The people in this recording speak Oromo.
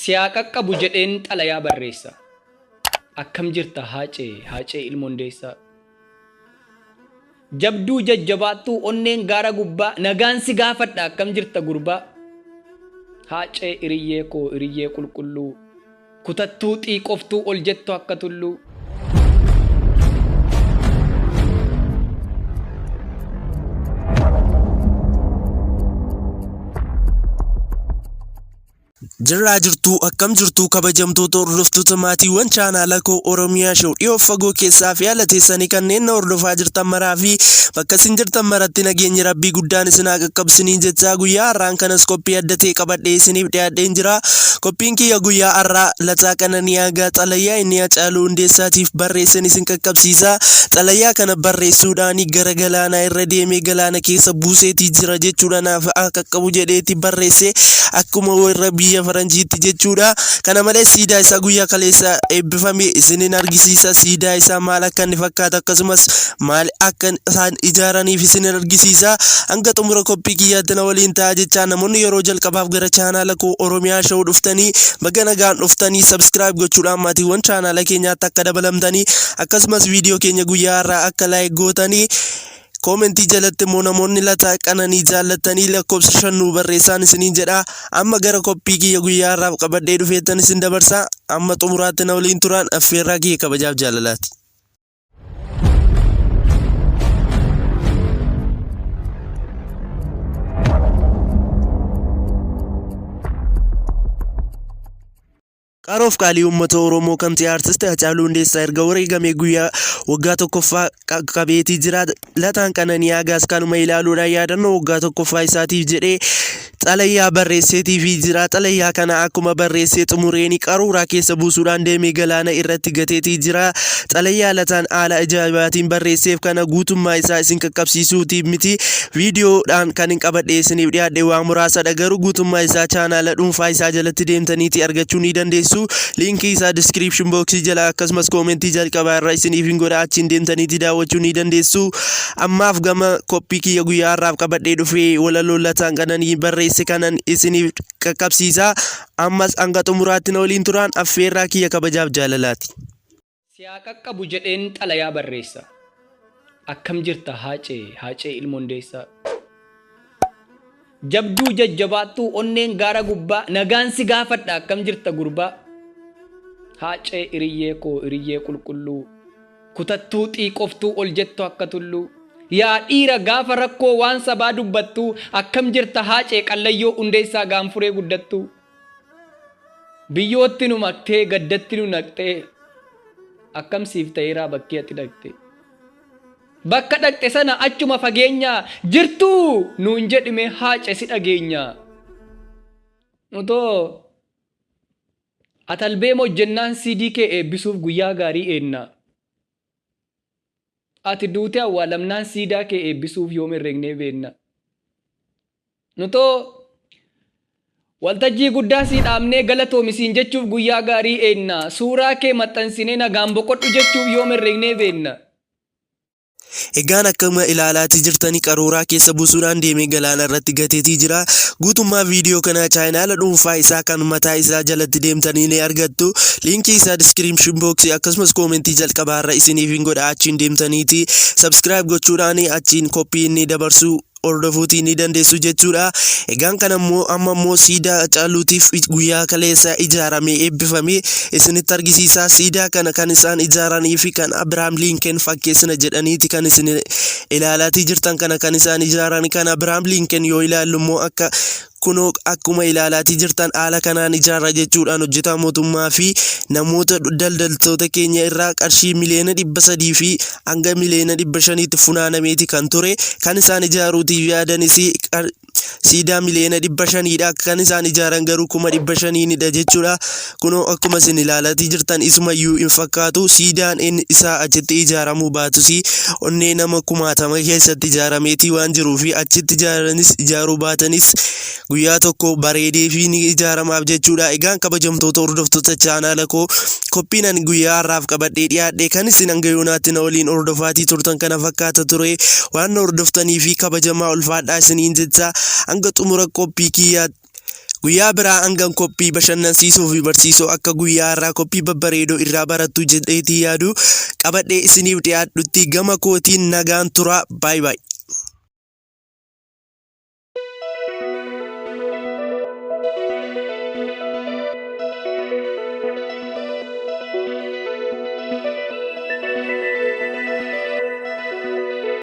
Si haa qaqqabu jedheen xalayaa barreessa. Akkam jirta Haacee, Haacee ilma Hundeessaa. Jabduu jajjabaattuu onneen gaara gubbaa nagaan si gaafadha akkam jirta gurbaa. Haacee hiriyyee koo hiriyyee qulqulluu kutattuu xiiqoftuu ol jettu akka tulluu. Jirraa jirtuu akkam jirtuu kabajamtoota hordoftoota maatiiwwan chaanaala koo Oromiyaa Show dhiyoof fagoo keessaa fi ala teessanii kanneen na hordofaa jirtan maraa fi bakka isin jirtan maratti nageenyi rabbii guddaan isin haa qaqqabu isiniin jechaa guyyaa har'aan kanas qophii adda ta'e qabadhee isiniif dhiyaadheen jira. Qophiin kiyya guyyaa har'aa Lataa Qananii Aagaa xalayaa inni Hacaaluu Hundeessaatiif barreessen isin qaqqabsiisa. Xalayaa kana barreessuudhaan gara galaanaa irra deemee galaana keessa buuseetii jira jechuudha naaf haa qaqqabu jedheeti barreesse akkuma warra biyya faranjiitti jechuudha. Kana malees siidaa isaa guyyaa kaleessa eebbifame isinin argisiisa. Siidaa isaa maal akka inni fakkaatu akkasumas maal akka isaan ijaaraniif isinin argisiisa. Hanga xumura qophii kiyyaatti na waliin ta'a jechaa namoonni yeroo jalqabaaf gara chaanaala koo Oromiyaa Show dhuftanii baga nagaan dhuftanii subscribe gochuudhaan maatiiwwan chaanaala keenyaatti akka dabalamtanii akkasumas viidiyoo keenya guyyaa har'aa akka like gootanii koomentii jalatti immoo namoonni Lataa Qananii jaallattanii lakkoofsa 5 nuu barreessaan isiniin jedha. Amma gara qophii kiyya guyyaa har'aaf qabadhee dhufeettan isin dabarsa. Amma xumuraatti na waliin turaan affeerraa kiyya kabajaaf jaalalaati. Qaroof qaalii uummata Oromoo kan ta'e Artist Hacaaluu Hundeessaa erga wareegamee guyyaa waggaa tokkoffaa qaqqabeetii jira. Lataan Qananii Aagaas kanuma ilaaluudhaan yaadannoo waggaa tokkoffaa isaatiif jedhee xalayaa barreesseetiifii jira. Xalayaa kana akkuma barreessee xumureeni qaruuraa keessa buusuudhaan deemee galaana irratti gateetii jira. Xalayaa Lataan haala ajaa'ibaatiin barreesseef kana guutummaa isaa isin qaqqabsiisuutiif miti. Viidiyoodhaan kan hin qabadhee isiniif dhiyaadhe waa muraasadha. Garuu guutummaa isaa chaanaala dhuunfaa isaa jalatti deemtaniitii argachuu ni dandeessu. Liinkii isaa description box jala akkasumas koomentii jalqabaa irra isiniif hin godha achiin deemtaniitii daawwachuu ni dandeessu. Ammaaf gama qophii kiyya guyyaa har'aaf qabadhee dhufee walaloo Lataan Qananii barreesse kanan isiniif qaqqabsiisa. Ammas hanga xumuraatti na waliin turaan affeerraa kiyya kabajaaf jaalalaati. Si haa qaqqabu jedheen xalayaa barreessa. Akkam jirta Haacee, Haacee ilma Hundeessaa. Jabduu jajjabaattuu onneen gaara gubbaa nagaan si gaafadha akkam jirta gurbaa. Haacee hiriyyee koo hiriyyee qulqulluu kutattuu xiiqoftuu ol jettu akka tulluu. Yaa dhiira gaafa rakkoo waan sabaa dubbattuu akkam jirta Haacee qallayyoo Hundeessaa gaanfuree guddattuu. Biyyootti nu maktee gaddatti nu naqxee akkam siif ta'eeraa bakkee ati dhaqxe. Bakka dhaqxe sana achuma fageenyaa jirtuu nuun jedhime Haace si dhageenya. Nutoo ati albeema hojjennaan CD kee eebbisuuf guyyaa gaarii eenna. Ati duutee awwaalamnaan siidaa kee eebbisuuf yoom herregnee beenna. Nutoo waltajjii guddaa sii dhaabnee galatoomi siin jechuuf guyyaa gaarii eenna. Suuraa kee maxxansinee nagaan boqodhu jechuuf yoom herregnee beenna. Egaan akkuma ilaalaatii jirtanii qaruuraa keessa buusuudhaan deemee galaana irratti gateetii jira. Guutummaa viidiyoo kanaa chaayinaala dhuunfaa isaa kan mataa isaa jalatti deemtanii ni argattu. Liinkii isaa description box akkasumas koomentii jalqabaa irra isiniif hin godha achiin deemtaniiti subscribe gochuudhaan achiin koppii inni dabarsu hordofuutii ni dandeessu jechuudha. Egaan kana immoo amma immoo siidaa Hacaaluutiif guyyaa kaleessa ijaaramee eebbifame isinitti argisiisa. Siidaa kana kan isaan ijaaranii fi kan Abiraam Liinken fakkeessina jedhaniiti kan isin ilaalaatii jirtan kana kan isaan ijaaran kan Abiraam Liinken yoo ilaallu immoo akka kunoo akkuma ilaalaatii jirtan haala kanaan ijaarra jechuudhaan hojjetaa mootummaa fi namoota daldaltoota keenya irraa qarshii miliyoona 300 fi hanga miliyoona 500tti funaanameeti kan ture. Kan isaan ijaaruutiif yaadanis siidaa miliyoona 500dha. Kan isaan ijaaran garuu 500,000dha jechuudha. Kunoo akkuma isin ilaalatii jirtan isumayyuu hin fakkaatu. Siidaan inni isaa achitti ijaaramuu baatus onnee nama kumaatama keessatti ijaarameetii waan jiruu fi achitti ijaaranis ijaaruu baatanis guyyaa tokko bareedee fi ni ijaaramaaf jechuudha. Egaan kabajamtoota hordoftoota chaanaala koo qophiin ani guyyaa har'aaf qabadhee dhiyaadhe kan isin hanga yoonaatti na waliin hordofaatii turtan kana fakkaata ture. Waan na hordoftanii fi kabajamaa ulfaadhaa isiniin jecha hanga xumura qophii kiyyaa Guyyaa biraa hangan qophii bashannansiisoo fi barsiisoo akka guyyaa har'aa qophii babbareedoo irraa barattu jedheetii yaadu qabadhee isiniif dhiyaadhutti gama kootiin nagaan tura. Baay baay.